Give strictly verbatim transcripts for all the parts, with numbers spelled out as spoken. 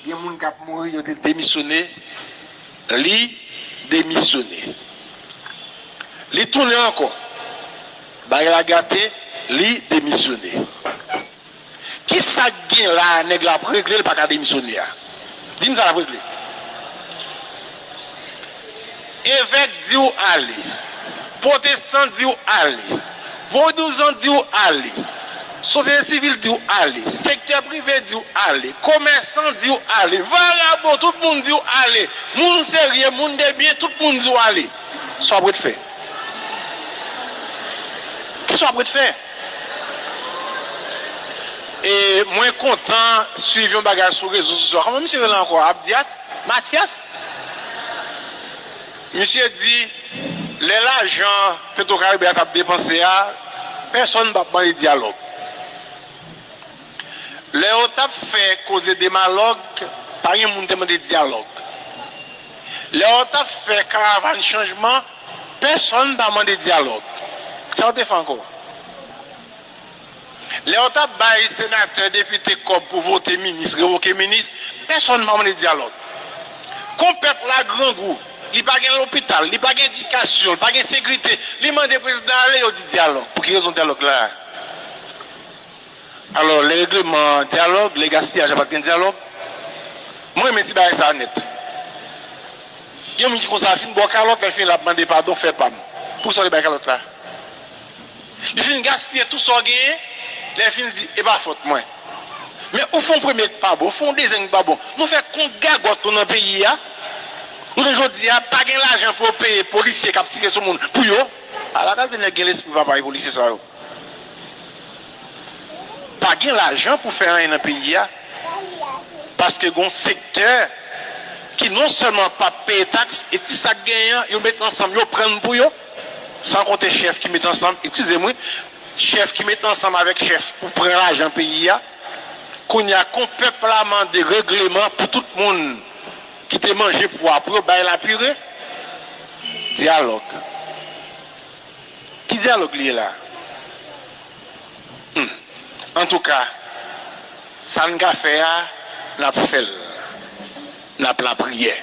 Gen moun k ap mouri, yo te demisyone, li demisyone. Li tounen ankò. Bagay la gate, li demisyone. Kisa k gen la a nèg la ap regle, l pa ka demisyone a? Di m sa l ap regle. Evèk di w ale. Pwotestan di w ale. Vodouzan di w ale. Sosyete sivil di w ale. Sektè prive di w ale. Komèsan di w ale. Vagabon, tout moun di w ale. Moun serye, moun de byen, tout moun di w ale. Sa w ap ret fè? Kisa w ap ret fè? E mwen kontan swiv yon bagay sou rezo sosyo. Kòman misye rele ankò? Abdias? Matyas? Misye di, lè lajan Petwokaribe a t ap depanse a, pèsonn p ap mande dyalòg. Lè yo t ap fè koze demalòg, pa gen moun te mande dyalòg. Lè yo t ap fè karavàn chanjman, pèsonn pa mande dyalòg. Sa yo te fè ankò? Lè yo t ap bay senatè, depite kòb pou vote minis, revoke minis, pèsonn pa mande dyalòg. Kon pèp la grangou, li pa gen lopital, li pa gen edikasyon, li pa gen sekirite, li mande prezidan ale, yo di dyalòg. Pou ki rezon dyalòg la? Alò, lè regleman dyalòg, lè gaspiyaj la pa t gen dyalòg. Mwen renmen ti bagay sa a nèt. Gen moun ki konsa, fin ba w kalòt, lè l fini l ap mande padon, fè pa m. Poukisa w te bay kalòt la? Li fin gaspiye tout sa w genyen, lè l fin di, e pa fòt mwen. Men ou fè yon premye k pa bon, ou fè yon dezyèm k pa bon. Nou fè kont gagòt nou nan peyi a. Jounen jodi a, pa gen lajan pou yo peye polisye k ap tire sou moun pou yo. Ala kalite nèg gen lespri papa e polisye sa yo. Pa gen lajan pou fè anyen nan peyi a. Paske gen yon sektè ki non sèlman p ap peye taks, e ti sa k genyen an, yo met ansanm, yo pran l pou yo. San konte chèf ki met ansanm, eskize m wi, chèf ki met ansanm avèk chèf pou pran lajan peyi a. Kounye a, kon pèp la mande regleman pou tout moun ki te manje pwa pou yo bay lapire, dyalòg. Ki dyalòg li ye la? Hmm. Antouka, sa n ka fè a, n ap fè l. N ap lapriyè.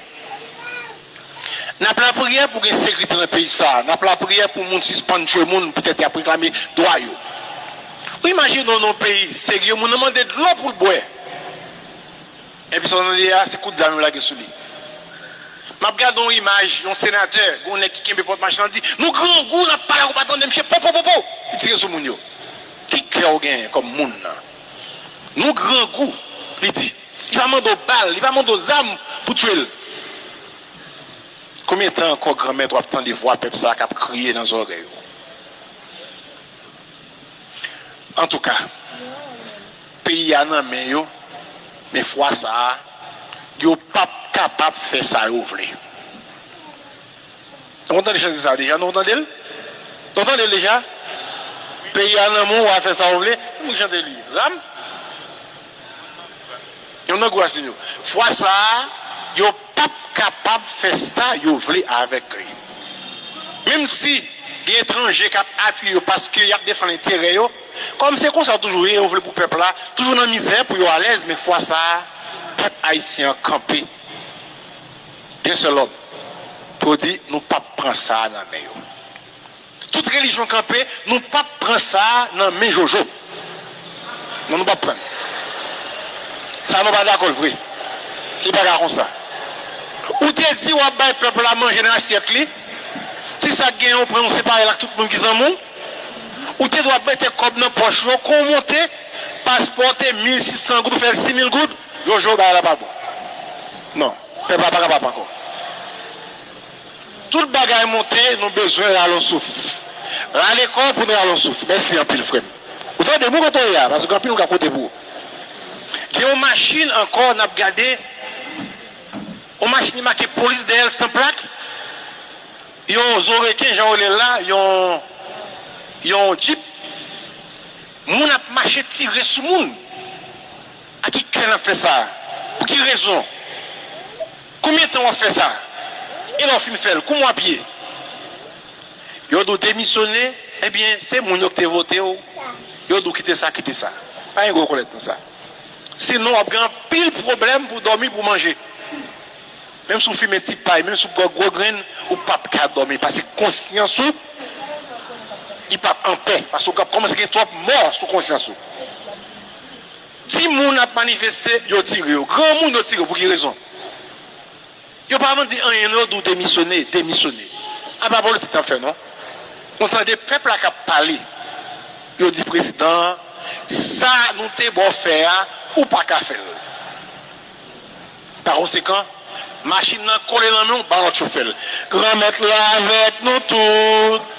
N ap lapriyè pou gen sekirite nan peyi sa a. N ap lapriyè pou moun sispann tchwe moun poutèt y ap reklame dwa yo. Ou imajine w nan yon peyi serye, moun nan mande dlo pou l bwè. Epi sa w tande a, se kout zam yo lage sou li. M ap gade yon imaj, yon senatè, gen yon nèg ki kenbe pòt machin lan, di, nou grangou, n ap pale ak ou pa tande, misye, po, po, po, po, li tire sou moun yo. Ki kè w genyen kòm moun nan? Nou grangou, li di. Li pa mande w bal, li pa mande w zam pou tchwe l. Konbyen tan ankò, Granmèt, w ap tande vwa pèp sa a k ap kriye nan zòrèy ou? Antouka, peyi a nan men yo, men fwa sa a, yo p ap kapab fè sa yo vle. Nou konn tande chante sa a deja, nou konn tande l? Nou tande l deja? Peyi a nan men w, w a fè sa w vle. Moun ki chante li, Ram? Yon nan gwo asin yo. Fwa sa a, yo p ap kapab fè sa yo vle avèk li. Menm si gen etranje k ap apiye yo paske y ap defann enterè yo, kòm se konsa yo toujou ye, yo vle pou pèp la toujou nan mizè, pou yo alèz, men fwa sa a, pèp ayisyen an kanpe. Yon sèl lòd, pou yo di, nou p ap pran sa a nan men yo. Tout relijyon kanpe, nou p ap pran sa a nan men Jojo. Non, nou p ap pran l. Sa nou pa dakò l vre. Li pa ka konsa. Ou te di w ap bay pèp la manje nan asyèt li. Ti sa k genyen, ou pran, ou separe l ak tout moun ki zanmi w. Ou te di w ap mete kòb nan pòch ou, kon w monte, paspò te mil sis san goud, ou fè l sis mil goud, Jojo, bagay la pa bon. Non, pèp la pa kapab ankò. Tout bagay monte, nou bezwen rale yon souf. Rale kò pou n rale yon souf. Mèsi anpil, frè m. Ou tande, mwen kote w ye a, paske anpil moun ka konte pou ou. Gen yon machin ankò, n ap gade, yon machin ki make polis dèyè l san plak, yon zo reken, jan yo rele l la, yon, yon djip. Moun ap mache tire sou moun. A ki kè n ap fè sa? Pou ki rezon? Konbyen tan w ap fè sa? E lè w fin fè l, kòman w ap ye? Yo di w demisyone, ebyen, se moun yo ki te vote w. Yo di w kite sa, kite sa. Pa gen gwo kolèt nan sa. Sinon, w ap gen anpil pwoblèm pou dòmi, pou manje. Menm si w fimen ti pay, menm si w pran gwo grenn, ou p ap ka dòmi. Paske konsyans ou, li p ap anpè. Paske w ap kòmanse gen twòp mò sou konsyans ou. Timoun ap manifeste, yo tire yo. Granmoun, yo tire yo. Pou ki rezon? Yo pa mande anyen, non, yo di w demisyone, demisyone. A pa politik n ap fè, non. Nou tande pèp la k ap pale. Yo di prezidan an, sa nou te ba w fè a, ou pa ka fè l. Pa konsekan, machin nan kole nan men w, ba lòt chofè l. Granmèt la avèk nou tout.